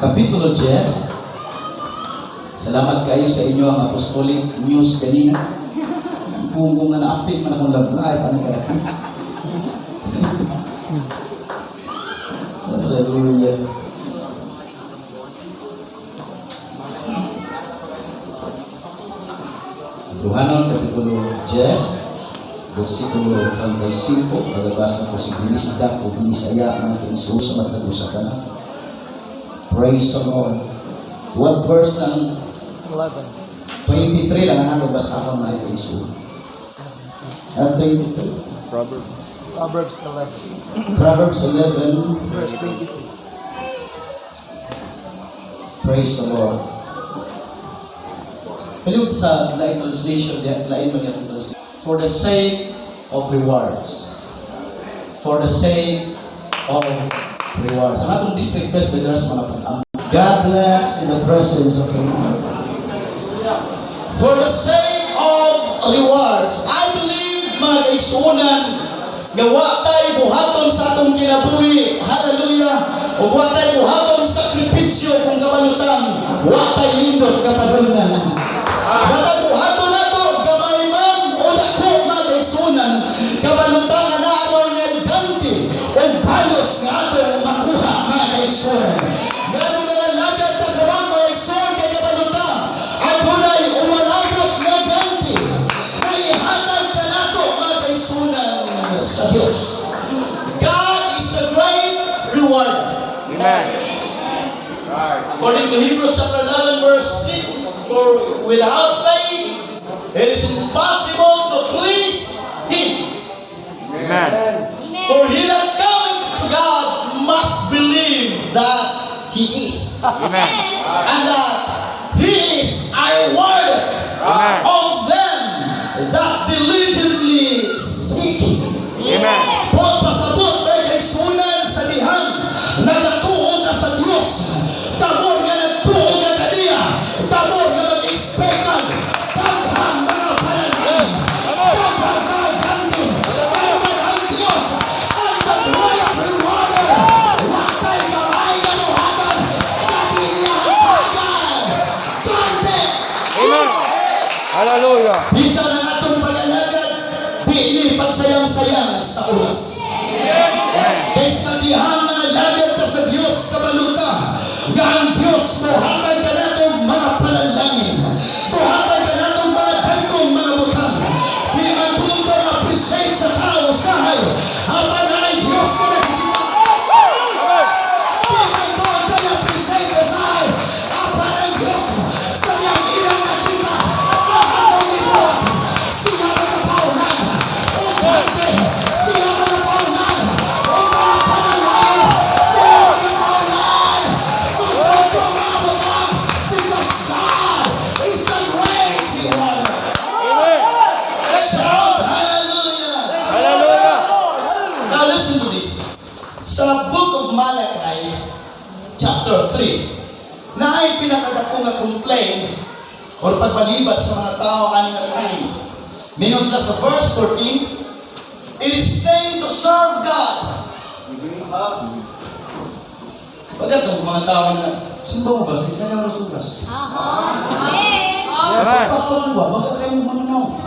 Kapitulo 10. Salamat kayo sa inyo ang apostolic news kanina. Kung nga naapit man akong love life, ano kaya? Hallelujah. Bruhanon, Kapitulo 10, versikulo 35, palabasa ko si Binisda o Binisaya, mga kaigsuonan, sa matag usa ka na. Praise the Lord. What verse ang 11. 23 lang ang ato basahon, mga kaigsuonan. At 23. Proverbs. Proverbs 11. Proverbs 11, Verse 23. Praise the Lord. Palihog sa lain translation, lain man yung translation. For the sake of rewards. For the sake of rewards. Ang atong district presbyter sa mga pag. God bless in the presence of the Lord. For the sake of rewards. I believe, mga kaigsuonan, nga wa tay buhaton sa atong kinabuhi. Hallelujah. Ug wa tay buhaton sakripisyo kung kabalutang wa tay nindot nga padulngan. Wa tay buhaton nato gamay man o dako, mga kaigsuonan, kabalutang nga naa nga ganti o balos nga atong makuha, mga kaigsuonan. Ngano nga lagad ta karon, mga igsoon, kay kabalutang adunay umalagot nga ganti na ihatag kanato, mga kaigsuonan, sa Dios. God is the great reward. Amen. According to Hebrews chapter 11 verse 6, "For without faith, it is impossible to please Him. Amen. For he that cometh to God must believe that He is, Amen. And that He is a rewarder Amen. Of them that diligently seek Him." Amen. Buot pasabot, mga kaigsuonan, sa dihang nagatuo ka sa Dios, damor nga nagtuo ka kaniya, damor nga mag-expect ka daghang mga panalangin, daghang mga ganti. Pero man ang Dios ang the great rewarder. Wa tay gamay nga buhatan nga di niya hatagan ganti. Amen. Hallelujah. Bisan ang atong pag-alagad, di ni pagsayang-sayang sa oras. Kay sa dihang nangalagad ka sa Dios, kabaluta nga ang Dios mohatag kanatong mga panalangin. Mohatag kanatong mga dagkong mga butang. Di man tuod nga appreciate sa tao usahay, apan naay Dios nga nakikita. Di man tuod nga appreciate usahay, apan ang Dios sa dihang iyang nakita ang atong gibuhat, siya magapaunang og ganti, siya magapaunang og mga panalangin, siya magapaunang og dagkong mga butang, because God is the great rewarder. Amen. Shout hallelujah! Hallelujah. Now listen to this. Sa Book of Malachi, chapter 3, na ay pinakadako nga complaint or pagbalibat sa mga tao ani nga time. Mingon na sa verse 14, "It is vain to serve God." Pagkat ng mga tao na, simba mo ba? Sa isa nga oras oras. Amen. Pastor ba? Baka kayo mananaw.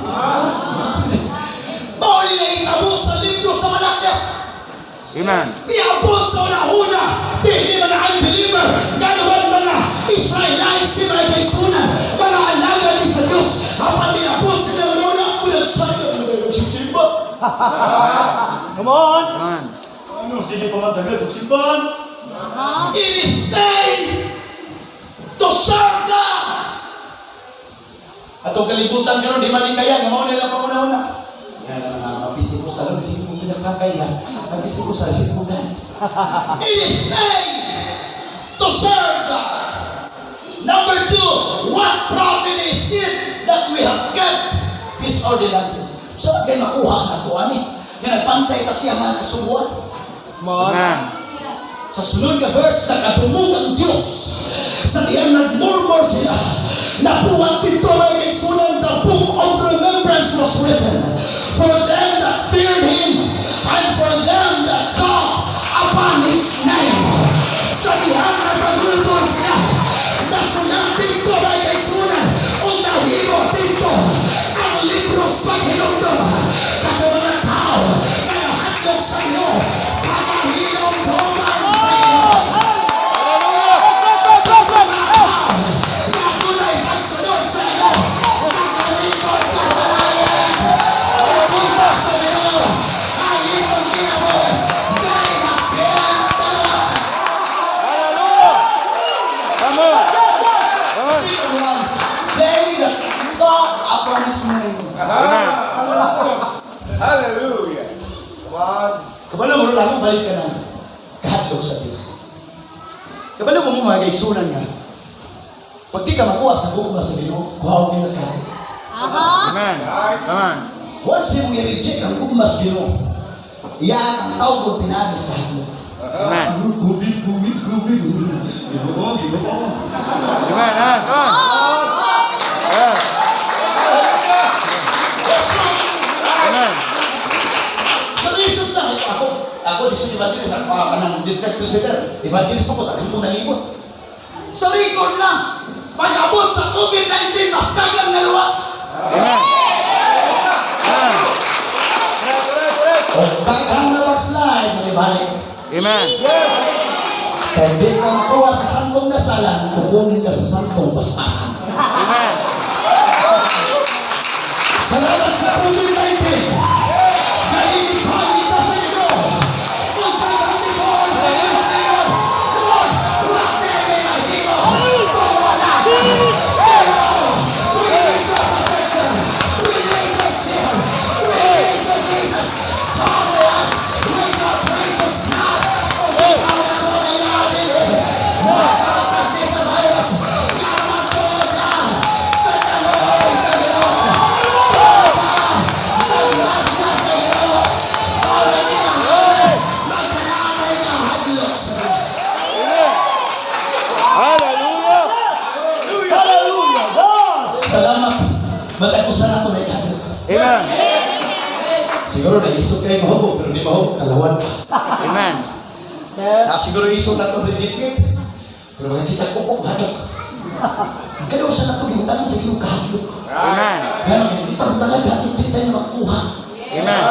Mao ni nahitabo sa libro sa Malakias. Amen. Iabot sa una-una, di ni mga unbeliever, ganoon mga Israelites, di mga kaigsuonan, mga alaga ni sa Diyos, apan miabot sila una-una, pinagsayo, magsimba. Come on! Amen. Ano, sige pa man dagad, simbahan. It is vain to serve God. Atong kalibutan karon di malikaya, nga mao nila panguna-una. Nga na nga mapistikos talon, sige mo pinakakaya, mapistikos sa sige mo. It is vain to serve God. Number two, what profit is it that we have kept His ordinances? So, kay makuha na to ani? Nga nagpantay ta siya mga kasuguan. Come on. Amen. Sa sunod nga verse, nakadungog ang Diyos. Sa diyang nagmurmur sila, nabuhat dito, mga kaigsuonan, the book of remembrance was written for them that feared Him and for them that thought upon His name. Sa dihang nagpagulbol Hallelujah. Come on. Kabalo mo lang balik ka na. Kahadlok sa Diyos. Kabalo mo mga kaigsunan nga. Pag di ka makuha sa gugma sa Ginoo, kuha mo sa akin. Amen. Come on. Once mo i-reject ang gugma sa Ginoo, iyan ang tawag pinaagi sa hadlok. Amen. COVID, COVID, COVID. Ginoo, Ginoo. Amen. Ah, come on. Yes. Amen. Sa Jesus na, ako district evangelist, ako ka ng district president, evangelist ako, tagang ko nalibot. Sa record lang, pag-abot sa COVID-19, mas dagang naluwas. Amen. Amen. Correct, correct, correct. O daghang na backslide, malibalik. Amen. Kaya di ka makuha sa santong dasalan, kukunin ka sa santong paspasan. Amen. Salamat sa COVID-19! Nalilipagin ka sa Ginoo! Kung daghang tibuol sa iyong tingog, Lord, what may mahimo kung wala ka? Pero, we need your protection. We need your shield. We need your Jesus. Cover us with your precious blood. Kung ikaw na mo inabili, makakapagdi sa virus, nga magtuod ka sa kaluoy sa Ginoo. Tuod ka sa grasya sa Ginoo. Para kinahanglan, magkanamay ka hadlok sa Diyos. Hallelujah. Hallelujah. God. Salamat. Matag usa na ito na ikadlok. Amen. Siguro na isog kayo mahubog, pero di mahubog, talawan pa. Amen. Yes. Na siguro isog na ito rinitnit. Pero makikita ko kung hadlok. Kaya usa na ito gibutangan sa iyong kahadlok. Amen. Nga makikita mo tangan kahadlok, di tayo makuha. Amen.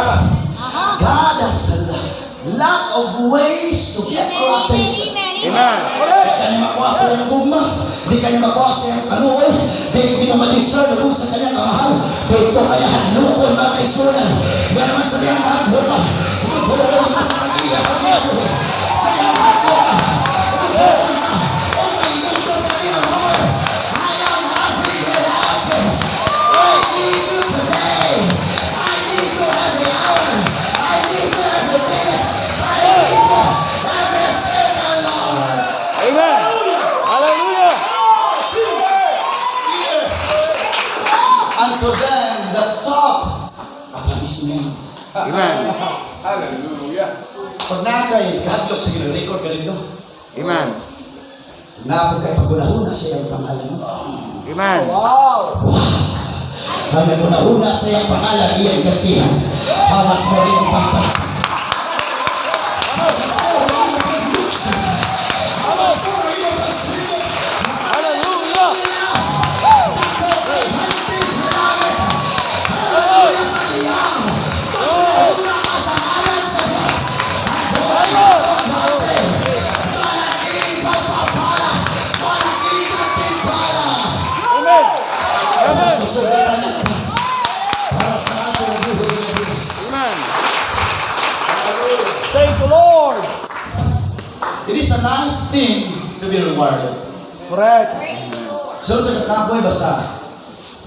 God has a lot of ways to get our attention. Amen. Di kanya makuha sa iyong gugma, di kanya makuha sa iyong kaluoy, di di mo ma-discern kung sa kanya kamahal. Dito kaya hadlokon mga kaigsunan. Nga naman sa iyang hadlok ka, magbuo ka sa pag-iya sa kinabuhi. Sa iyang hadlok ka, magbuo ka, o may mundo ka niya, Lord. I am nothing without you. I need you today. I need you every hour. I need you every minute. I need you every second, Lord. Amen. Hallelujah. Fear unto them that thought upon his name. Amen. Hallelujah. Pag naa kay kahadlok sa Ginoo, record ka dito. Amen. Naa kay pagunahuna sa iyang pangalan. Oh. Amen. Wow. Ang nagunahuna sa iyang pangalan, iyang gantihan. How much more iyang pagpag. How much more iyang pagluksa. How much more iyang pagsilip. Hallelujah. Ako kay hanti sa langit. Hallelujah sa iyang. Pagunahuna ka sa ngalan sa Diyos. At buhay malaking pagpapala. Malaking gantimpala. Amen. Amen. Kusog na lang para sa atong buhi nga Diyos. Amen. Thank the Lord. It is a nice thing to be rewarded. Correct. So sa kakapoy basta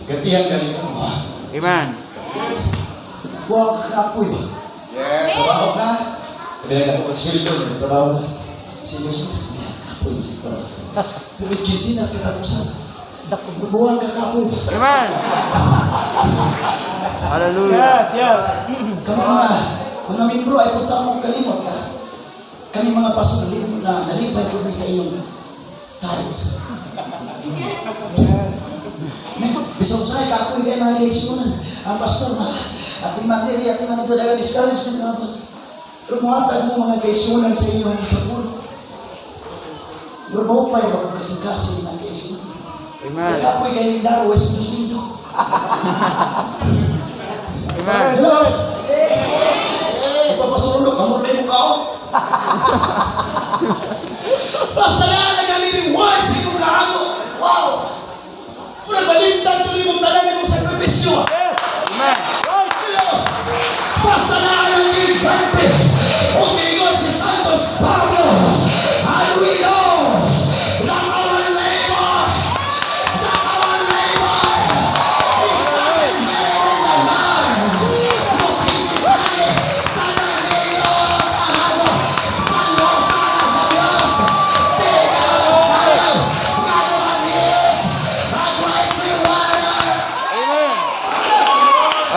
gantihan ka nito. Amen. Huwag kakapoy ba? Yes. Trabaho ka. Kaya ako magsildo, trabaho ka. Seryoso, kapoy mo sa trabaho. Pero gising na sa katapusan. Buwan ka kapoy ba? Amen. Hallelujah. Yes. Kami mga membro ay punta mo kalimot ka. Kami mga pastor na nalipay ko sa inyong tithes. Men, bisag usahay kapoy kay mga kaigsunan. Ang pastor ma, ating mga ating mga ito dahil discouragement mga ba. Pero muhatag mo mga kaigsunan sa inyong ikapul. Pero maupay ba kung kasing-kasing mga kaigsunan? Amen. Kapoy kayo daro ay sundo-sundo. Amen. Diba? Ipapasulong, kamor na yung kao. Basta na nagani reward sa imong kahago. Wow! Mura balimtan tuloy mong tanan imong sakripisyo. Yes. Amen. Right. Hello? Basta na ang gigante. O ingon si Santos Pablo. And we know that our labor is not in vain in the Lord. No peace is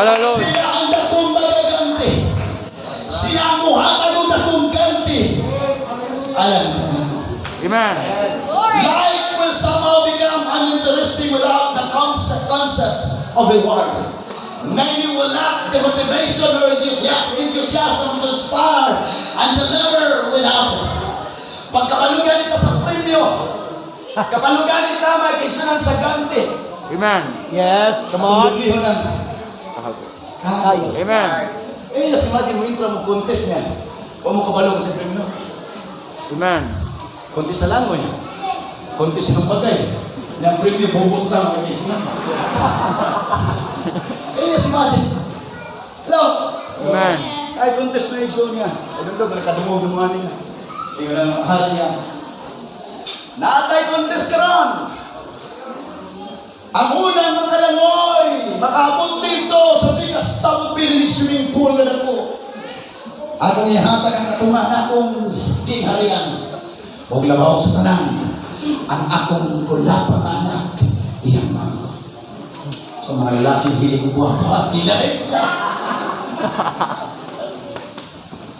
Hallelujah. Sila ang dakong magaganti. Sila ang muhatag og dakong ganti. Alam ka na. Amen. Life will somehow become uninteresting without the concept of reward. Many will lack the motivation or enthusiasm to inspire and deliver without it. Pagkabalugan nita sa premyo, kabalugan nita magigsunan sa ganti. Amen. Yes, come on. Atong dubliho ng Tayo. Amen. Eh, just imagine mo intra mo contest niya. Wa mo kabalong sa premyo. Amen. Contest sa langoy. Contest sa bagay. Yang premyo bubot lang ang isla. Eh, just imagine. Hello? Amen. Ay, contest na igsoon niya. Ay, doon daw, nakadungog ng mga niya. Ingon ang hari niya. Naatay contest karon. Ang unang makalangoy, makaabot dito sa pikastampil ni swimming pool na dako. Akong ihatag ang katunga na akong gingharian. Og labaw sa tanan, ang akong kulapa nga anak, iyang mangko. So mga lalaki, hilig ko guwapo at nilalit na.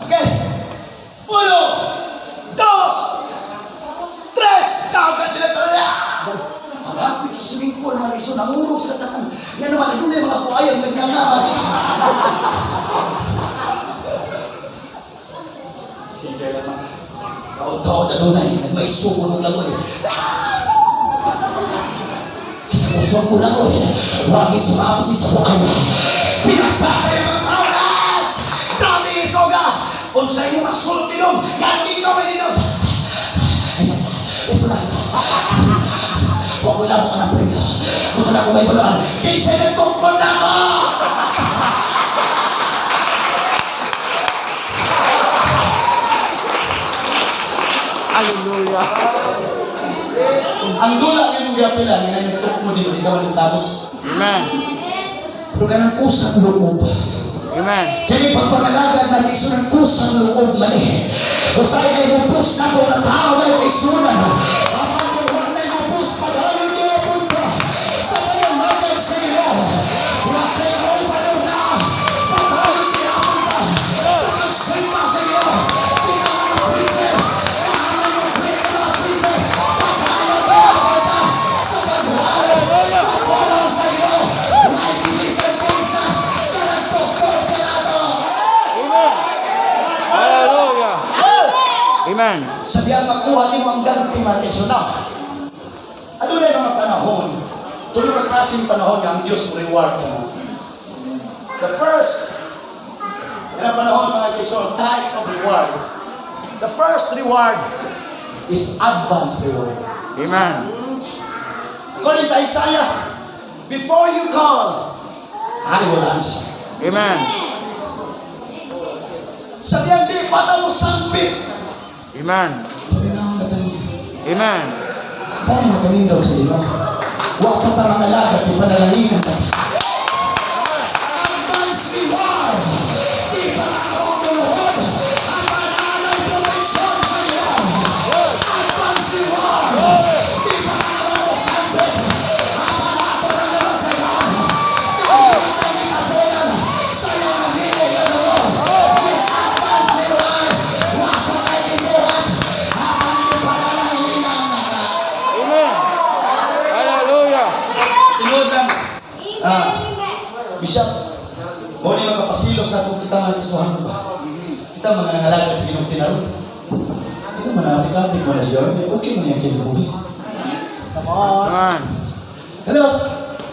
Okay. Uno, dos, tres, tawagan sila talaga. Ang hapit sa swimming pool, mga iso, nangurog sila tanan. Nga naman, doon yung mga buhayang nagnanga, mga iso. Sige lang, mga. Taon-taon na doon ay, nagmaisuko ng langoy. Sinamusok ko langoy. Wagin sumabot si sa buhay. Pinagpatay ang mga tao, nas! Dami isoga! Unsa imong masulti nung, ganun ikaw may ninos. Isa na. Huwag mo lang ka ng premyo. Gusto na akong may baluan. Kinsa nagtukmol na ako! Hallelujah. Ang dula kay mong giapila, nga nagtukmo dito, ikaw ang kamot. Amen. Pero kanang kusang loob. Amen. Kini pagpangalagan na kaigsunan kusang loob man eh. Usay kay mupus na kung ang tao may kaigsunan. Apan kung wala na mupus, paghalon niya punta sa pagalagan sa iyo. Wa kay kauban na, paghalon niya punta sa pagsimba sa iyo. Kita mga preacher, kahaman mo preacher, mga preacher, paghalon niya punta sa paghalon sa pulong sa iyo. Wa kinisan kinsa, kanang tukmod kanato. Amen. Hallelujah. Amen. Sa diyan makuha nimo ang ganti mga kaigsoon. Ano na yung mga panahon? Tulo ka klaseng panahon nga ang Diyos mo reward ka na. The first, yan ang panahon mga kaigsoon, type of reward. The first reward is advance reward. Amen. According to Isaiah, before you call, I will answer. Amen. Sa diyan di pa mo sampit. Amen. Paminaw na tayo. Amen. Paano makanindot sa imo? Wa pa ta mangalaga, di panalanginan ta. Advance reward! Di pa nakakuluhod ang panalay protection sa iyo. Advance reward! Di pa nakakamusambit ang panato ng naman sa iyo. Nakikita ni Kapunan sa iyo ang hilig na loob. Di advance reward! Wa pa kay gibuhat ang panalanginan na. Amen. Hallelujah. Tinuod lang. Ah, Bishop, mo ni magkapasilos na itong kita mga kisuhan ba? Kita mga nangalagad sa ginong tinarong. Hindi naman natin mo na siya. Okay mo niyang kinabuhi. Come on. Amen. Hello?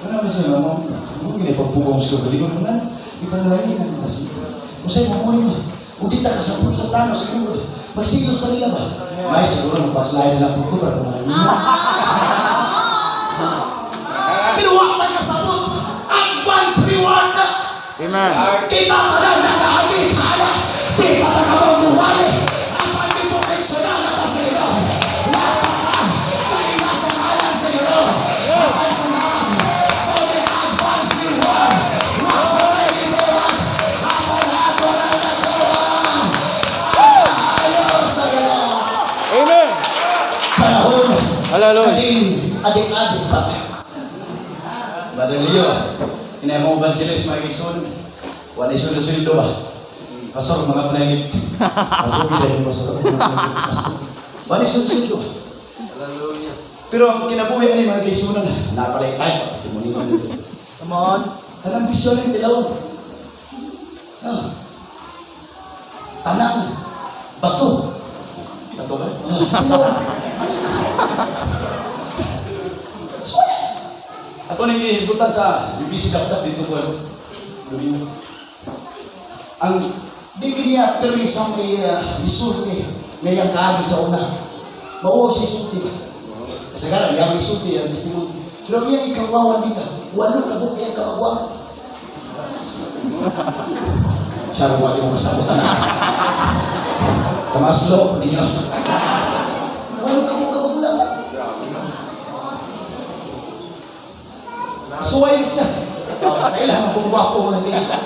Ano naman siya mo? Mo ginipagpugong sa galingon mo na. Ipanalangin mo na siya. Usay mo mo ba? Ug di ta kasabot sa plano sa Ginoo. Magsilos na nila ba? May siguro magpakslide na lang po ko para panalangin. Pero wa man kasabot. Advance reward na. Amen. Kita ka na nakaagi, kaya, di pa ka mamuwali. Ang pagdiproteksyonan na sa iyo. Napaka, kaila sa ngalan sa iyo. Apan sa ngalan, for the advance reward. Wapalay gibuhat, apan ato na nagawa. Ang kaayo sa iyo. Amen. Panahon, Hallelujah. kaning adik-adik pa. Brother Leo, Ina akong evangelist, mga kaigsoon. Wala sulod-sulod ba? Pastor, mga planet. Matugi dahil, pastor. Mga planet, pastor. Wala sulod-sulod ba? Pero ang kinabuhi ani, mga kaigsuonan, napalay ay, testimony man dito. Come on. Tanang bisyo ng tilaw. Ah. Tanang bato. Bato ba? Ah, tilaw. So, ako nang ihisgutan sa UBC Dapdap dito ko. Ano? Domingo. Ang di niya pero isang may isulti na iyang kaagi sa una. Mao si isulti. Kasagaran, iyang isulti ang testimony. Pero ang iyang ikawawan din ka, walo ka buok iyang kamagwang. Siya rin wagi mo kasabutan na. Kamaslo ninyo. Walo ka buok kamagwang. Suway siya. Oh, kailangan kong gwapo ng Kristo.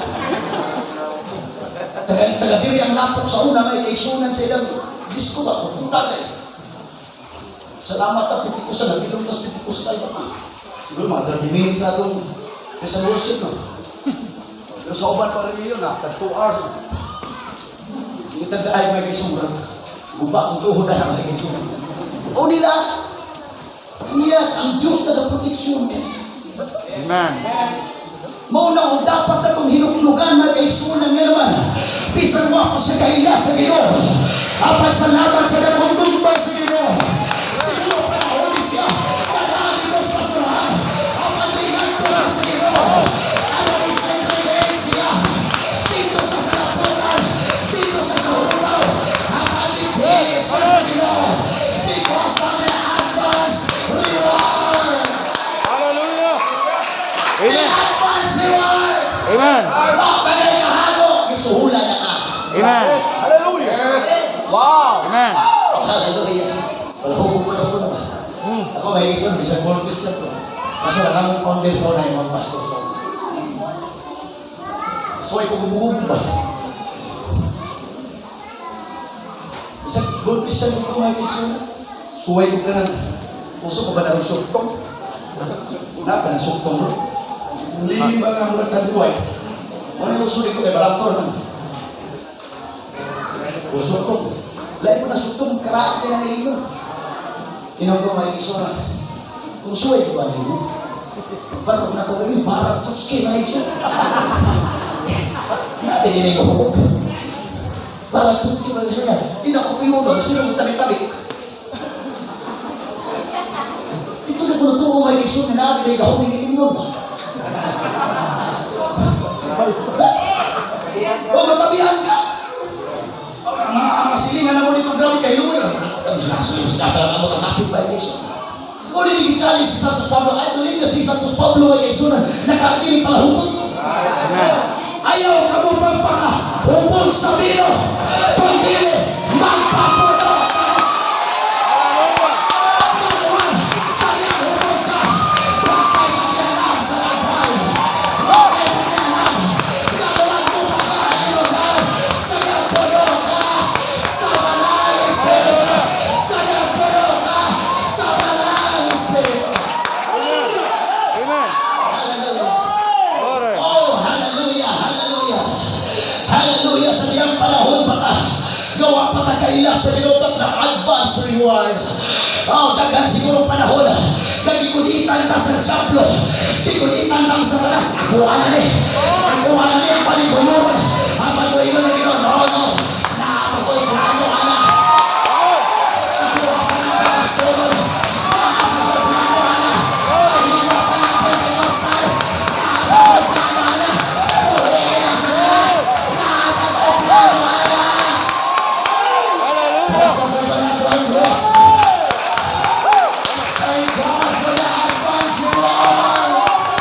Taga taga diri ang lapok sa una may kaisunan sa ilang disco ba pupunta kay. Salamat at Pentecostal, nabilong tas Pentecostal ba ka? Siguro mga 30 minutes na itong sa worship, no? Pero sa uban pa rin yun, na, tag 2 hours. Sige, tagdaay may kaisunan. Guba kung tuhod na may kaisunan. O nila, niya ang Diyos na proteksyon niya. Amen. Mao na ang dapat natong hinuklugan, mga kaigsuonan, nga naman. Bisan wa pa sa kaila sa Ginoo. Apan sa laban sa dakong dumbay sa Ginoo. Siguro panahon siya. Tanahan dito sa pasurahan. Apan tinganto siya sa Ginoo. Ano isang siya. Dito sa salaputan. Dito sa sahugaw. Apan dipili siya sa Ginoo. Because of the advance reward. Hallelujah. The Amen. advance reward. Amen. Wa pa kay kahalo, gisuhula na ka. Amen. Hallelujah. Yes. Wow. Amen. Hallelujah. Wala ko pa sa ba. Ako may isang bisag pulpit na to. Kasi lang among founder sa una yung mga pastor sa una. So ay kung ba? Bisag pulpit sa ko mga kaigsoon. Suway ko ka ng uso ko ba na suktong? Na ka ng suktong bro. Lilim ba nga murag taguay? Wala yung uso ko kay baraktor man. O suktong. Lain ko na suktong, karaak din ang iinom. Inom ko may iso na. Kung suway ko ba nila? Baro na ko kami, barang tutski mga iso. Natin din ko hubog. Barang tutski mga iso niya. Di na ko kayunog, sino mo tabi-tabi. Ito na ko natuo mga iso na namin ay gahong iniinom. O matabihan ka. Ang mga silingan na mo dito, grabe kayo mo. Nasa mo ang natin ba iso? Mo ni challenge si Santos Pablo. I believe na si Santos Pablo ay iso na nakakinig palahutod. Amen. Ayaw ka mo pagpaka hubog sa bino, kundi magpapuno. Hallelujah. Gagawan sa iyang hubog ka. Huwag kay makialam sa lagay. Huwag kay makialam. Gagawan mo pa ba ang lugar? Sa iyang puno ka. Sa banal na Espiritu. Sa iyang puno ka. Sa banal na Espiritu. Amen. Hallelujah. Glory. Oh, hallelujah, hallelujah. Hallelujah, sa iyang panahon pa ta. Gawa pa ta kaila sa Ginoo na advance reward. Oh, daghan siguro panahon. Gagikulitan ta sa Diablo. Gikulitan tang sa talas. Ako ana ni. Ako ana ni ang panigulon. Ang pagwailan ng Ginoo. No, no. Naa ko'y plano ana. Ako pa ng pastor. Naa ko'y plano ana. Ay, pa ng Pentecostal. Naa ko'y plano ana. Buhi na sa talas. Naa ko'y plano ana. Hallelujah. Diyos. Thank God for the advance reward.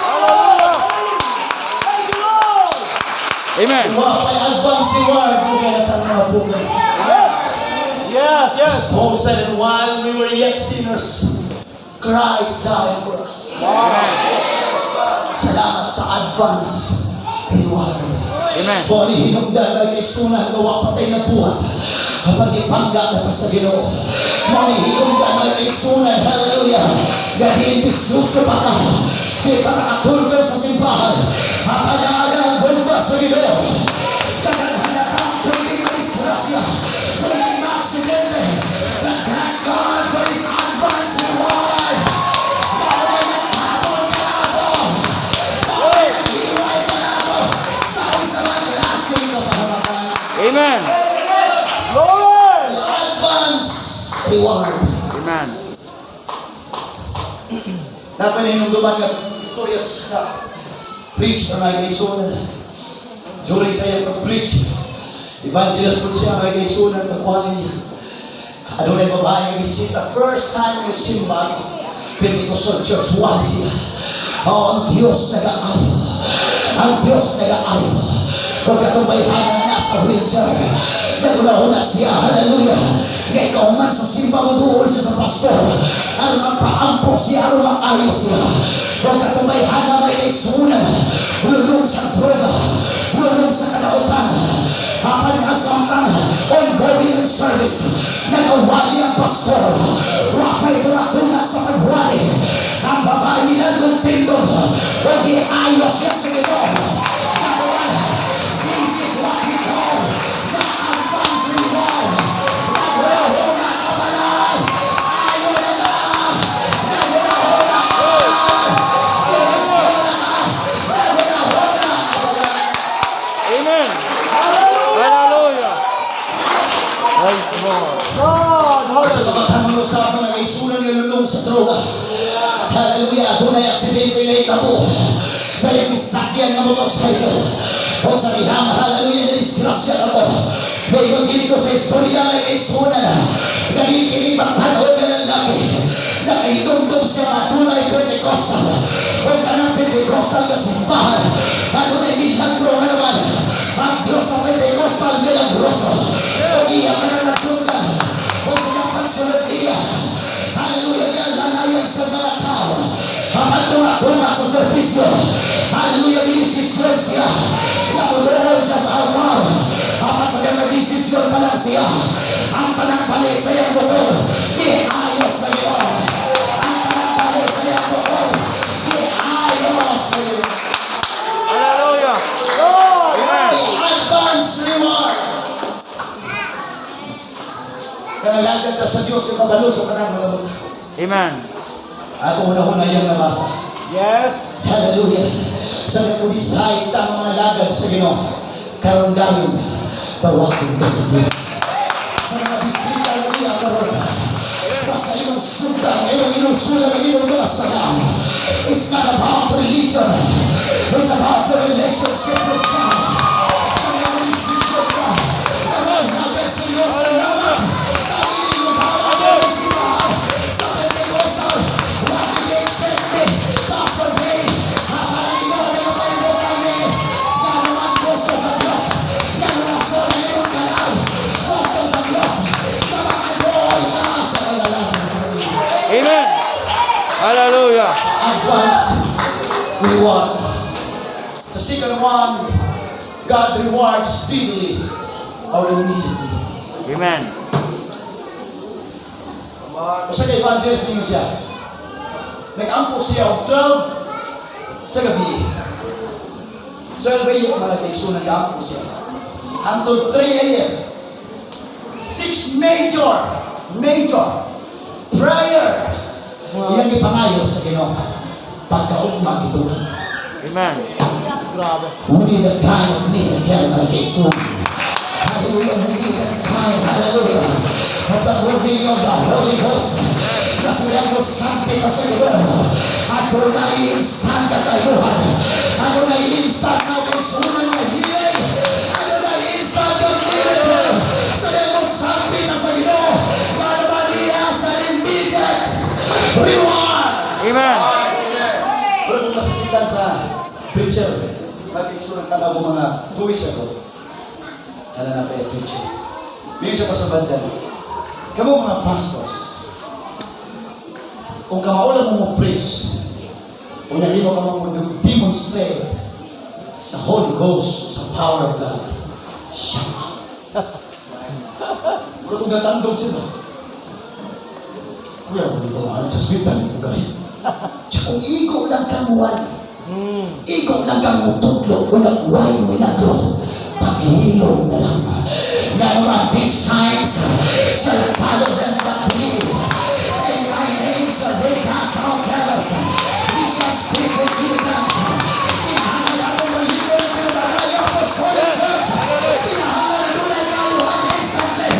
Hallelujah. Amen. Wa pa'y advance reward pugay na tang mga pugay. Yes. Paul said, "And while we were yet sinners, Christ died for us." Amen. Salamat sa advance reward. Amen. Bori hinugdan ay kaigsuonan gawa patay na buhat. Kapag ipangga na ta sa Ginoo. Mao ni hinungdan ay kaigsuonan, hallelujah. Gabi ambisyoso pa ka. Di pa nakatulog sa simbahan. Apan ang gugma sa Ginoo. Kaganhalata, pwedeng madisgrasya, pwedeng maaksidente. But thank God for His advance reward. Maunay nagtabon ka nato. Maunay naghiway ka nato. Sa usa nga klase nga pahamakan. Amen. Glory. Advance reward. Amen. Dapat na hinumduman nga istorya sa preach na mga kaigsunan. During sa iyang pag-preach, evangelist po siya, mga kaigsunan, pagkuhanin niya. Adunay babae nga bisita, first time nagsimba, Pentecostal Church, wali siya. Oh, ang Diyos nag-aayo. Ang Diyos nag-aayo. Huwag katong bayhana nga nasa wheelchair. Naguna-una siya, hallelujah. Nga ikaw man sa simba mo, duol siya sa pastor. Aron magpaampo siya, aron maayo siya. Huwag katong bayhana, may kaigsunan. Lulong sa droga, lulong sa kadautan. Apan nga samtang ongoing ang service, nagawali ang pastor. Wa pa'y tunga sa pagwali. Ang babae nila tindog. O giayo siya sa Ginoo. Number one, this is what we call the advance reward. Naghuna-huna ka pa lang. Ayo na na. Naghuna-huna ka pa lang. Gusto na na. Naghuna-huna ka pa lang. Amen. Hallelujah. Praise the Lord. God. Sa kabatanon sa mga kaigsunan nga lulong sa droga. Hallelujah. Adunay aksidente nga itabo sa iyang sakyan nga motorcycle. O sa dihang, hallelujah, na disgrasya ka mo. Ngayon dito sa istorya may kaigsunan. Gani kini batan-on nga lalaki. Nakaidumdum siya nga adunay Pentecostal. O kanang Pentecostal nga simbahan. Adunay milagro nga naman. Ang Diyos sa Pentecostal milagroso. O iya ka na natunggan. O sa mga pagsunod niya. Hallelujah, niya lanayan sa mga tao. Apan tunga sa serbisyo. Hallelujah, dinesisyon siya. Nakulungan siya sa altar. Apan sa kanyang nagdesisyon pa lang siya. Ang panangbali sa iyang bukog, giayo sa Ginoo. Ang panangbali sa iyang bukog, giayo sa Ginoo. Hallelujah. God. Amen. The advance reward. Nangalagad ka sa Diyos, yung kabalo sa kanang mga buta. Amen. Ato una-una iyang nabasa. Yes. Hallelujah. Sa nag-decide ang mga lagad sa Ginoo. Karon dayon, bawakon ka sa Diyos. Sa mga bisita nga niya karon, basta imong sundang, imong inusulan ang imong mga sala. It's not about religion. It's about your relationship with God. Sa mga desisyon ka, naman agad sa Diyos, salamat. Dahil lumawan mo sa simbahan, sa Pentecostal, what did you expect me? Pastor Dave, parang ikaw ang nagpaibutan ni, nga naman gusto sa Diyos, nga rason ang imong kalag, gusto sa Diyos, na makadool ka sa kagalan. Amen. Hallelujah. Advance reward. The second one, God rewards speedily or immediately. Amen. Come on. Usa ka evangelist ninyo siya. Nag-ampo siya og 12 sa gabi. 12 a.m. mga kaigsunan, nag-ampo siya. Hangtod 3 a.m. Six major, major prayers. Iyang gipangayo sa Ginoo. Pagkaugma gitubag. Amen. Grabe. We need that kind of miracle, mga kaigsunan. Hallelujah, we need that kind, hallelujah, of the moving of the Holy Ghost. Kasi ang sampit na sa Ginoo. Adunay instant na kayuhan. Adunay instant na kaigsunan na healing. Adunay instant na miracle. Sa mo sampit na sa Ginoo. Para niya sa immediate reward. Amen. Pero kung masakitan sa preacher, mag-igsunan tanaw ko mga 2 weeks ago, hala na kaya preacher. Bigyan siya pasaban dyan. Kamo mga pastors, kung kamao mo mo preach, kung hindi mo ka mo demonstrate sa Holy Ghost, sa power of God, shut up. Pero kung natandog sila, "Kuya, kung ito, ano, just with time, guy. Tsaka Kung igo lang kang wali, igo lang kang mutudlo, walang way milagro, paghilom na lang. Na naman, these signs shall follow them that believe. In my name shall they cast out devils. We shall speak with new tongues. Kinahanglan ako maligo ng tinatawag Apostolic Church. Kinahanglan dunay kaayuhan instantly.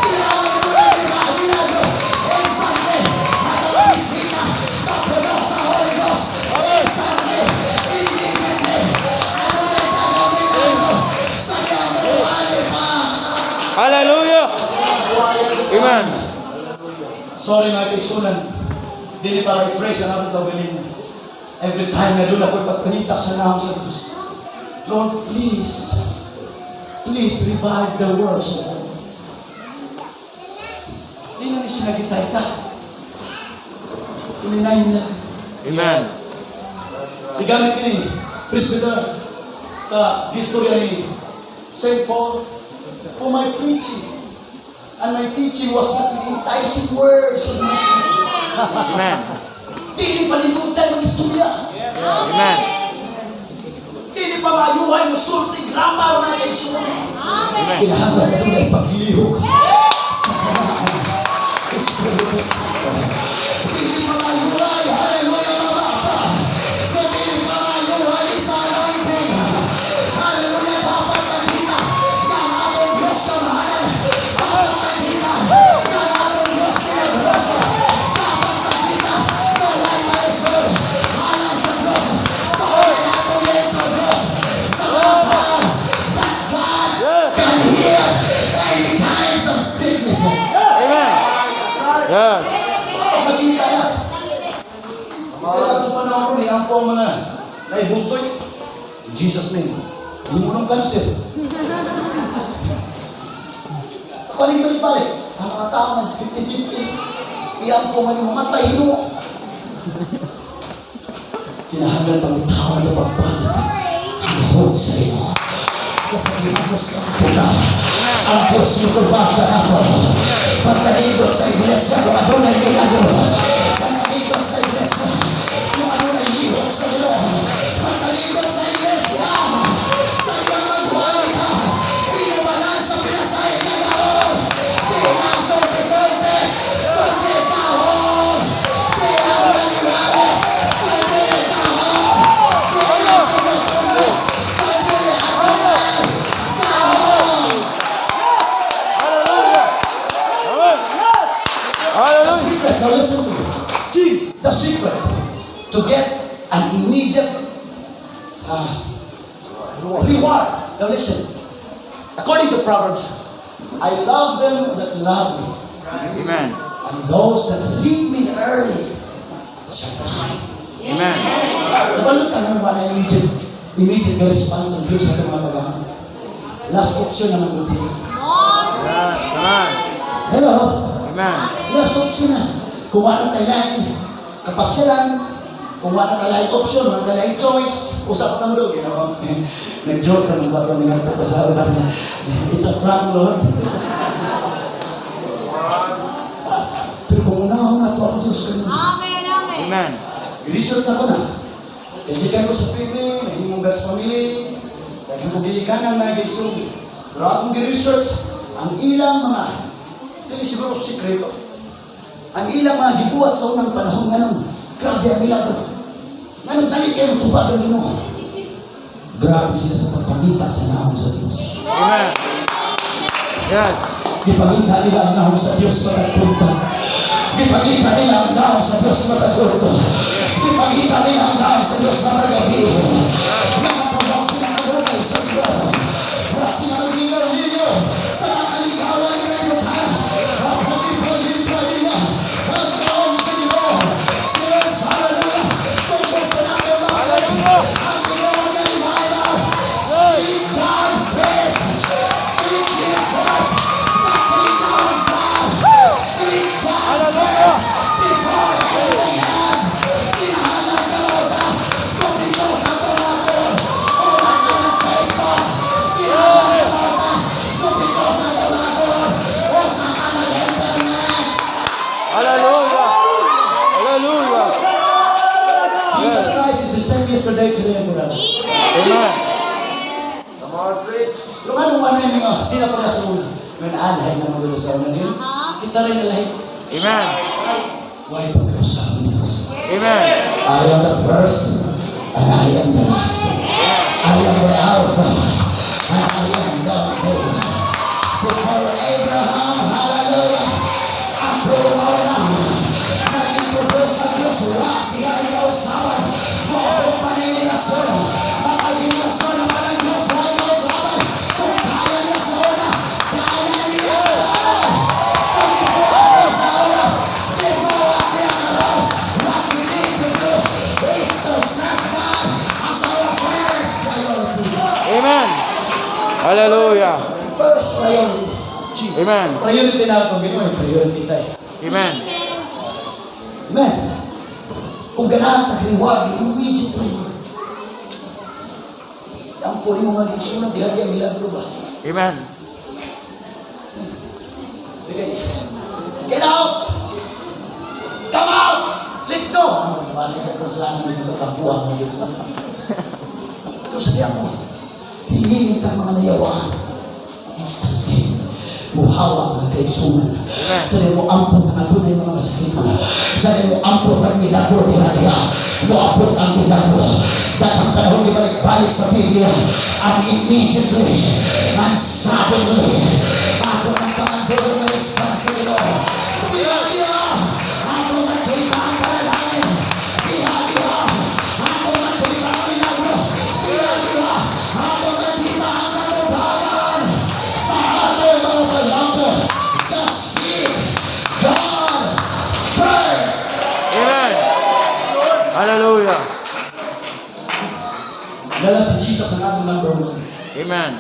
Kinahanglan dunay milagro instantly. Ang mga bisita, mapuno sa Holy Ghost instantly, immediately. Ano na tagang milagro sa kamuwali pa. Hallelujah. Amen. Sorry, mga kaigsuonan. Dili para i-praise ang akong kaugalingon. Every time na doon ako'y pagpangita sa naong sa Diyos. Lord, please, please revive the works of God. Di na ni sinagitay ta. 29 lang. Amen. Gigamit ni Presbyter sa istorya ni St. Paul, "For my preaching and my teaching was not with enticing words of man's wisdom." Amen. Dili palimutan ng istorya. Amen. Dili pa maayuhan mo sulti grammar na kaigsuonan. Amen. Kinahanglan dunay paglihok sa balaan Espiritu Santo. Dili mamayuhay, hallelujah, mga baba. Kung dili mamayuhay sa anointing. Hallelujah, dapat makita na ang atong Diyos kamahalan. Dapat makita na ang atong Diyos milagroso. Dapat makita na walay maisod alang sa Diyos. Mao'y atong introduce sa mga tao that God can heal any kinds of sickness. Amen. Yes. Makita na. Kasi sa itong panahon ni ang po ang mga naibutoy. In Jesus' name. Hindi mo nung cancer. Ako rin balik-balik. Ang mga tao nag 50-50. Iyan ko man yung mamatay no. Kinahanglan pang tao na pagbalik ang hope sa iyo. Kasabihan mo sa pula, ang Diyos mo tubag ako. Pagkanindot sa iglesia, kung adunay milagro. Pagkanindot sa iglesia, kung adunay lihok sa Ginoo. Pagkanindot sa iglesia, sa iyang magwali ka, inumanan sa pinasayang na gahom. Di lang sorte-sorte, kundi gahom. Di lang wali-wali, kundi gahom. Di lang tumutulo, kundi adunay gahom. Hallelujah. Amen. The Hallelujah. Secret, now listen to me. The secret to get an immediate reward. Now listen. According to Proverbs, "I love them that love me, Amen. and those that seek me early shall find." Amen. Kabalo ka na wala immediate na response ang Diyos sa atong mga pag. Last option naman kung sila. Yes. Amen. Hello? Amen. Last option na. Kung wala tayo laing kapasyalan, kung wala tayo laing option, wala tayo laing choice, usap na mo doon. Nag-joke ka ng bago nga po sa una. It's a prank, Lord. Pero kung unahon na to ang Diyos kanina, Amen, amen. Amen. Research ako na. Kaibigan ko sa family, nahimong God's family, daghan ko gihikanan mga kaigsoon. Pero akong gi-research, ang ilang mga, dili siguro sikreto, ang ilang mga gibuhat sa unang panahon ngayon, grabe ang milagro. Nganong dali kayo tubag ang Ginoo. Grabe sila sa pagpangita sa naong sa Diyos. Amen. Yes. Gipangita nila ang naong sa Diyos sa nagpunta. Gipangita nila ang naong sa Diyos sa nagurto. Gipangita nila ang naong sa Diyos sa gabi. Nakapuno sila ng sa Ginoo. Wala sila naglingaw-lingaw sa mga kaligawan ng imutan. Ang pagipangita nila ang naong sa Ginoo. Church, hallelujah. Kung gusto natin makakita ang Ginoo nga revival, seek God first. Seek Him first. The kingdom of God. Seek God first before anything else. Kinahanglan ka mo ba? Kung dito sa tumaton, o ng Facebook. Kinahanglan ka mo ba? Kung dito sa tumaton, o sa kanang internet. Hallelujah. Hallelujah. yesterday, today, and forever. Amen. Come on, preach. Pero ano man yung mga, di na pala sa una. Ngayon, alay na mga sa una niyo. Kita rin na lahi. Amen. Why pagkausap ng Diyos? Amen. I am the first and I am the last. I am the Alpha and I am the Omega. Before Abraham, hallelujah, ako mao na. Nag-introduce sa Diyos, wa siya ikausaban. Mo pa ni rason, mga rason naman ang Diyos, wa ikausaban. Kung kaya niya sa una, kaya niya karon. Kung gibuhat niya sa una, gibuhat niya karon. What we need to do is to set God as our first priority. Amen. Hallelujah. First priority. Amen. Priority na ako, gano'n yung priority tayo. Amen. Amen. Kung ganahan ta reward, immediate reward. Ang puri mo mga igsunan, diha diha milagro ba? Amen. Sige. Get out! Come out! Let's go! Ano, balik ka kung saan mo yung kakabuha mo Diyos. Pero sabihan mo, hingin ka mga nayawaan. Instantly, muhawa mga kaigsunan. Sa mo ampot ang adunay mga masakit. Sa mo ampot ang milagro diha diha. Moabot ang milagro. Daghang panahon di balik-balik sa Biblia. And immediately, and suddenly, ato ng pangandulong na response sa Ginoo. Diha diha, ato makita ang panalangin. Diha diha, ato makita ang milagro. Diha diha, ato makita ang katubangan sa ato mga pagampo. Just seek God first. Amen. Hallelujah. Lala si Jesus ang atong number one. Amen.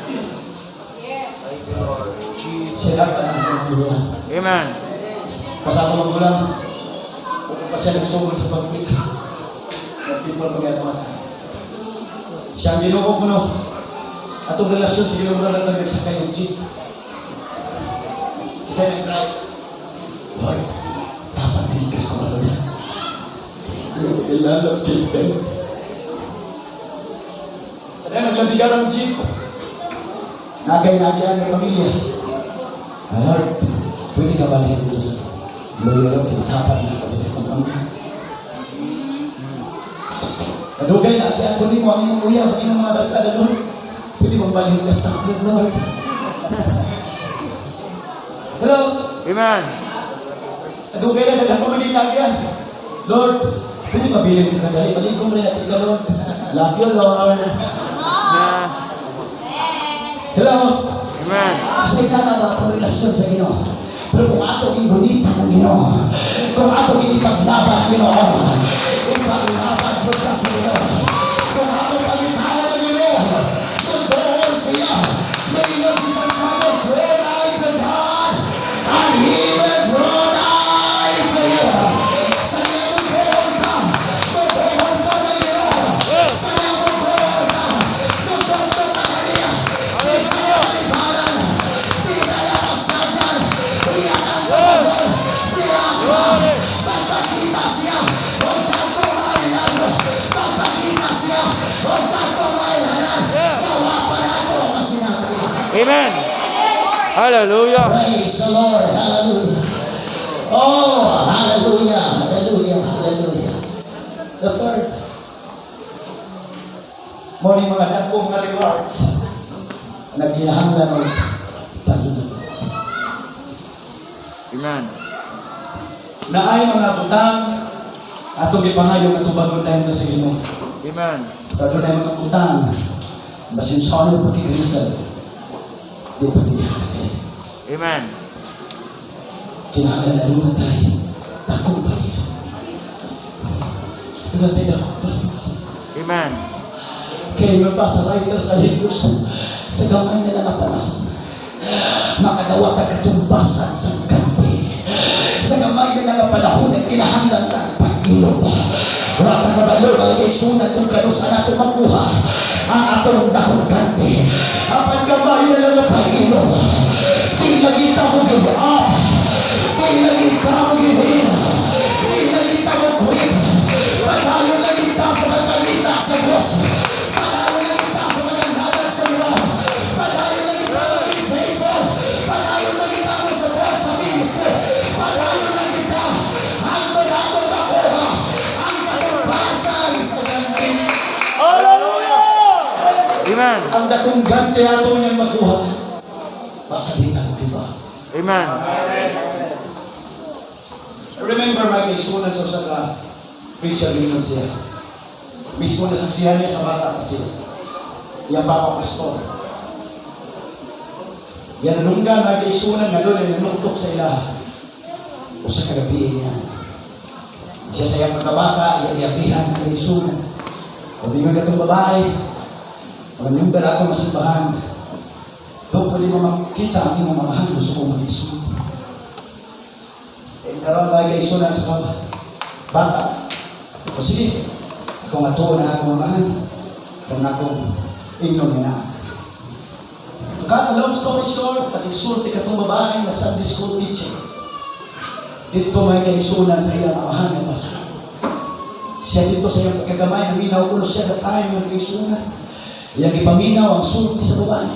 Siya dapat ang atong number one. Amen. Kasama magulang, kung pa siya nagsugod sa pag-preach, the people pag Siya ang Ginoo ko no. Atong relasyon sa Ginoo na lang nagsakay og jeep. Kita nag-drive. Lord, dapat nalikas ko Lord. Ilalap sa tayo. Sa na naglabigan ang jeep. Nagay nagyan ng pamilya. Ah, Lord, pwede ka balik dito sa Lord, Lord, kinatapat na ako dito kong pamilya. Nadugay na atian ko nimo ang imong uyab, ang imong mga barkada, Lord. Pwede mong balik ka sa takbo, Lord. Hello? Amen. Nadugay na daghan pa maging nagyan. Lord, pwede mabilin ka dali. Maligong rin natin ka, Lord. Love you, Lord. Amen. Hello? Amen. Sa inana ba akong relasyon sa Ginoo? Pero kung ato gingunitan ang Ginoo, kung ato ginipaglaban ang Ginoo, ipaglaban po ka sa Ginoo. Kung ato pagitawa ang Ginoo, kung doon siya, maingon si Santiago, "Draw nigh to God, and He will draw nigh to you." Sa iya mo doon ka, mo ka ng Ginoo. Sa iya mo doon ka, mo ka kaniya. Di ka na kalibaran, di ka na masagdan, iyan ang panahon, diya ka, magpakita siya, huwag kang kumailan, magpakita siya, huwag kang kumailan, gawa pa nato kasinabi. Amen. Hallelujah. Praise the Lord. Hallelujah. Oh, hallelujah. Hallelujah. Hallelujah. The third, mo ni mga dagko mga rewards nagkinahanglan og pahilom. Amen. Naay mga butang atong gipangayo nga tubagon dayon ta sa Ginoo. Amen. Pero dunay mga butang basin sa ano pagkikrisal di pa ginihatag sa Amen. Kinahanglan na duna tay dakong pahilom. Duna tay dakong pasensya. Amen. Kaya ingon pa sa writer sa Hebrews, Sa gamay nila nga panahon, makadawat ang katumbasan sa ganti. Sa gamay nila nga panahon, ang kinahanglan ng pag-ilog. Wala ta kabalo, mga kaigsunan, kung kanusa nato makuha ang atong dakong ganti. Apan gamay nila nga pag-ilog. Di lagi ta mo give up. Di lagi ta mo give in. Di lagi ta mo quit. Padayon lagi ta sa pagpangita sa Amen. Ang dakong gante ato niyang makuha. Pasalitan mo, give up. Amen. Remember mga kaigsuonan sa usa ka preacher din siya. Mismo nasaksihan niya sa bata pa siya. Iyang papa pastor. Yan nanunggan mga kaigsuonan nga doon ay nanuktok sa ilaha. Usa ka gabi niya. Siya sa iyang pagkabata, iyang yabihan ang kaigsuonan. O bingon katong babae, mga member atong simbahan, daw pwede mo makita ang imong mamahan, gusto ko mag-isunan. Eh, karon mga kaigsuonan sa bata. O sige, ako nga tuon na akong mamahan, kung akong ingnon nga naa. To cut a long story short, pag-insulti katong babae na Sunday school teacher. Dito may kaigsuonan sa iyang amahan ng pastor. Siya dito sa iyang pagkagamay, naminaw ko siya na tayo ng kaigsuonan. Iyang ipaminaw ang sulti sa babae.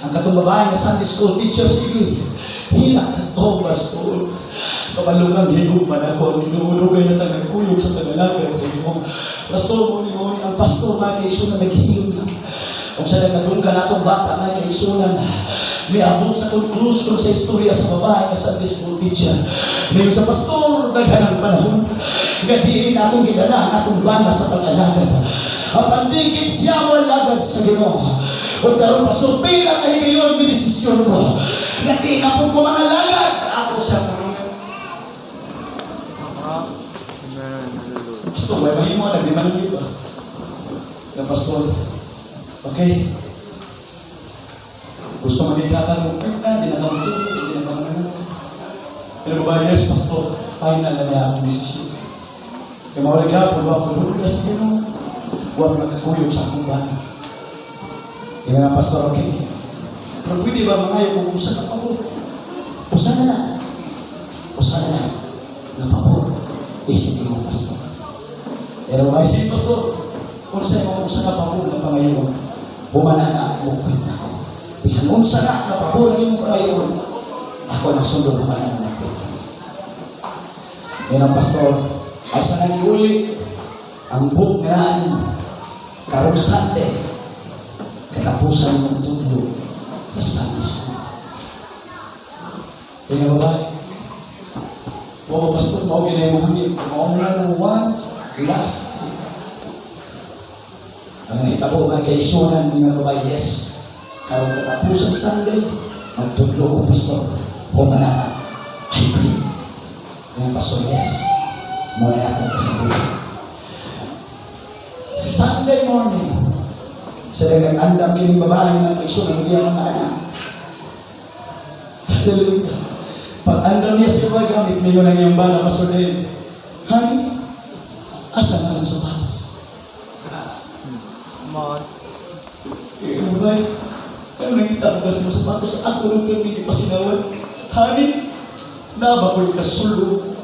Ang katong babae na Sunday school teacher, sige, hilak ka to, pastor. Kabalungang higog man ako ang Ginoo dugay na tang nagkuyog sa pag-alagad sa Ginoo. Pastor, mo ni mo ni ang pastor mga kaigsuonan naghilom lang. Kung sa nagdunggan atong bata mga kaigsuonan, miabot sa conclusion sa istorya sa babae nga Sunday school teacher. Ngayon sa pastor, daghan ang panahon. Nga diin akong gidala ang atong bana sa pag-alagad. Ang pandikit siya mo alagad sa Ginoo. Ug karon pastor, pila ka higayon mi desisyon ko. Nga di na po ko mangalagad, ako siya pulungan. Amen. Hallelujah. Pastor, may mahimo na, di man lang ba? Yung pastor, okay. Gusto man ka mo na, di na ka matuto, di na ka manganak. Pero ba, yes, pastor, final na niya akong desisyon. Kaya mawala gapon, wa ko dulga sa Ginoo. Wa ko nagkakuyog sa akong bana. Kaya nga, pastor, okay. Pero pwede ba mga kung usa ka pabor? Usa na lang. Usa na lang. Na pabor. Isip mo, pastor. Pero mga isip, pastor, kung sa imong usa ka pabor na pangayon, humana na, mukwit na ko. Bisan unsa na nga pabor ang imong pangayon, ako nang sundon humana na mukwit na. Yan ang pastor, ay sa nangiuli, ang book nga naan, karong Sunday, katapusan ng tudlo sa Sunday school. Kaya nga babae, wa ba pastor, mao ginay mo kami, mao na lang one last. Ang nahitabo mga kaigsuonan ng mga babae, yes. Karong katapusan Sunday, magtudlo ko, pastor. Humana na, I quit. Yan pastor, yes. Muna akong kasabutan. Sunday morning, sila nag-andam kining babae ng kaigsuonan ng iyang mga anak. Hallelujah. Pag andam niya sa mga gamit, niyo ng iyang bana, Pastor Dave, "Honey, asa na ang sapatos?" Come on. Eh, babae, ano nakita ko kasi mo sapatos, ako nung kami pasinawan. Honey, naba ko'y kasulog.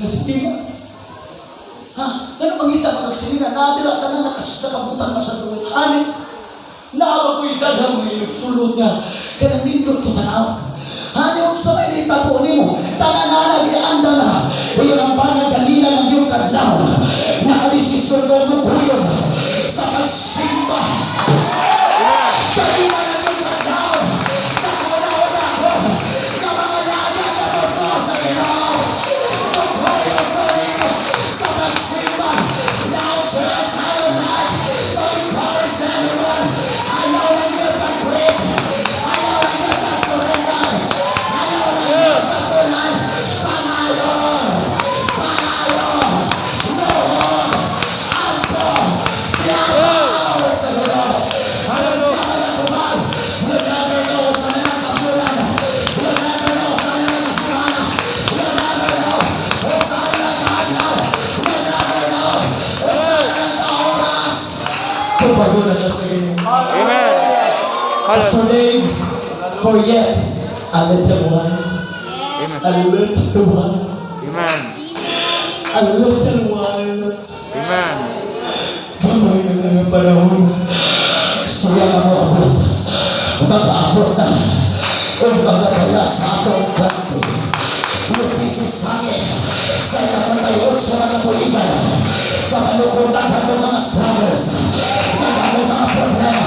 Na si Tina. Ha? Ano mangita ka magsilina? Nadira ka na nakabutang na sa duwit. Honey, naba ko'y daghang mga ilog niya. Kanang nindot ko tanaw. Honey, unsa may nitabo nimo? Tanan na nagianda na. Iyon ang panagalina ng iyong kadlaw. Nakadesisyon ko mukuyog sa pagsimba. Kalina ng iyong kadlaw. Nakuna-una ko na mga lagad na ko sa Ginoo. Mukuyog ko nimo sa pagsimba. Now, church, I would like to encourage everyone. Ayaw lang yun pag-quit. Ayaw lang yun pag-surrender. Ayaw lang yun pagpulan. Pangayon! Pangayon! Noon! Ampo! Piyaw! Sa Ginoo. Aron sa mga tubag, you never know sa mga kabulan. You never know sa mga semana. You never know kung saan lang kaadlaw. You never know kung saan lang kaoras. Tubagunan ka sa Ginoo. Amen. Pastor Hallelujah. Dave, for yet a little while, Amen. a little while, Amen. a little while, Amen. gamay na lang ang panahon. Siya ang moabot. Mag-aabot na. O magadala sa atong kanto. Lupisi sangit sa ikapantayot sa mga tuigan. Kabalo ko daghan mo mga struggles. Daghan mo mga problema.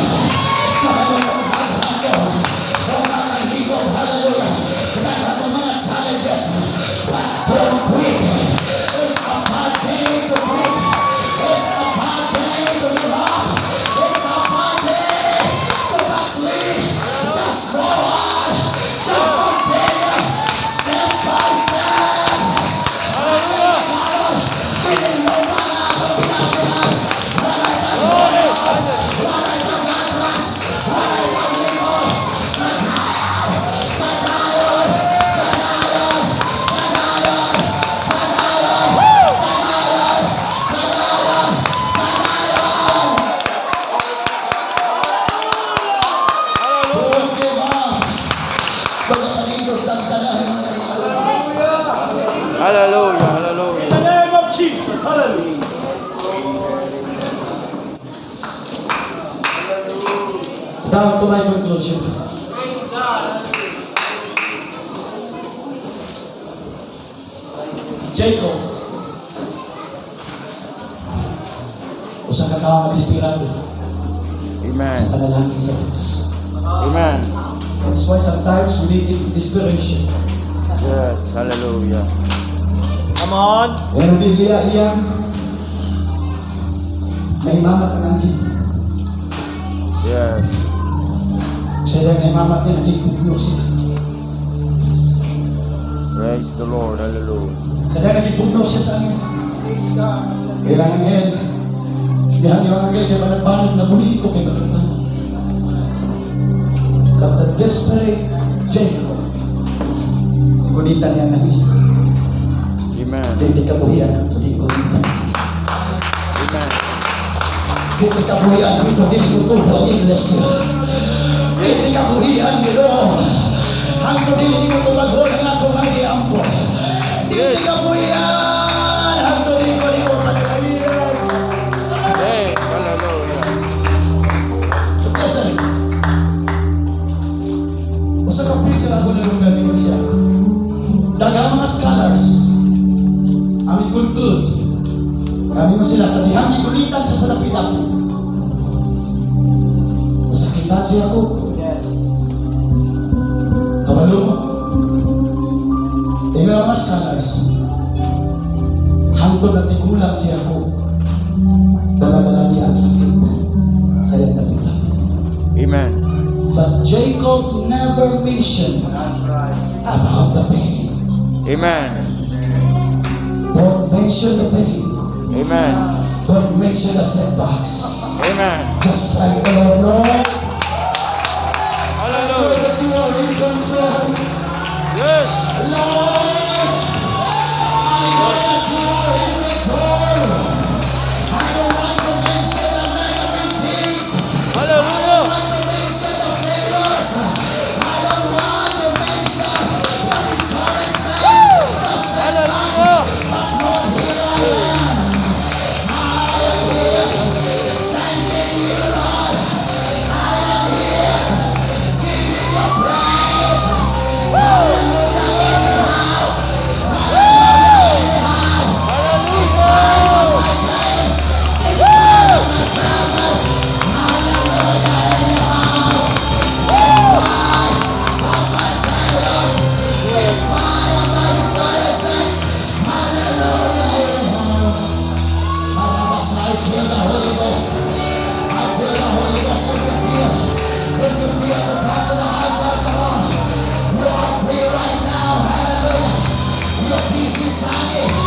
Hallelujah. In Hallelujah. the name of Jesus. Hallelujah. Down to my conclusion. Praise God. Jacob, usa ka tawo nga desperado Amen. sa panalangin sa Diyos. Amen. That's why sometimes we need it desperation. Yes. Hallelujah. Come on. Pero ang Biblia iyang naimamat ang anghel. Yes. Sa iyang naimamat niya, naging siya. Praise the Lord. Hallelujah. Sa iyang naging siya sa anghel. Praise God. Kaya ang anghel, dihang yung anghel, kay managbanag, nabuhi ko kay managbanag. But the desperate Jacob, gunitan niya ang anghel. Amen. Hindi ka buhian ang tuliko ng Amen. Hindi ka buhian ang tuliko tubo ang iglesia. Hindi ka buhian, Ginoo. Ang tuliko mo tubagon ang akong magiampo. Hindi ka buhian ang tuliko mo pagkairan. Yes. Hallelujah. Listen. Usa ka preacher ako nalunggan ninyo siya. Daghang mga scholars ang conclude. Kami mo sila sa dihang gigulitan sa salapitan. Nasakitan siya ko. Yes. Kabalo mo. Ingon ang mga scholars, hangtod na tigulang siya ko, dala-dala niya ang sakit sa iyang natulak. Amen. But Jacob never mentioned That's right. about the pain. Amen. Don't mention the pain. Amen. Don't mention the setbacks. Amen. Just thank the Lord, Lord. I know Hallelujah. that you are in control. Yes. Lord, I know that you are in control. I don't want to mention the negative things. I Hallelujah. don't want to mention the failures. I don't want to mention the discouragements, the setbacks. Hallelujah. But Lord, here I am. I am here thanking you, Lord. I am here giving you praise. Hallelujah, anyhow. Hallelujah, anyhow. In spite of my pain, in spite of my problems, hallelujah, anyhow. In spite of my failures, in spite of my discouragement, hallelujah, anyhow. I feel the Holy Ghost. I feel the Holy Ghost. If you feel to come to the altar, come on. You are free right now. Hallelujah. Your peace is sunny.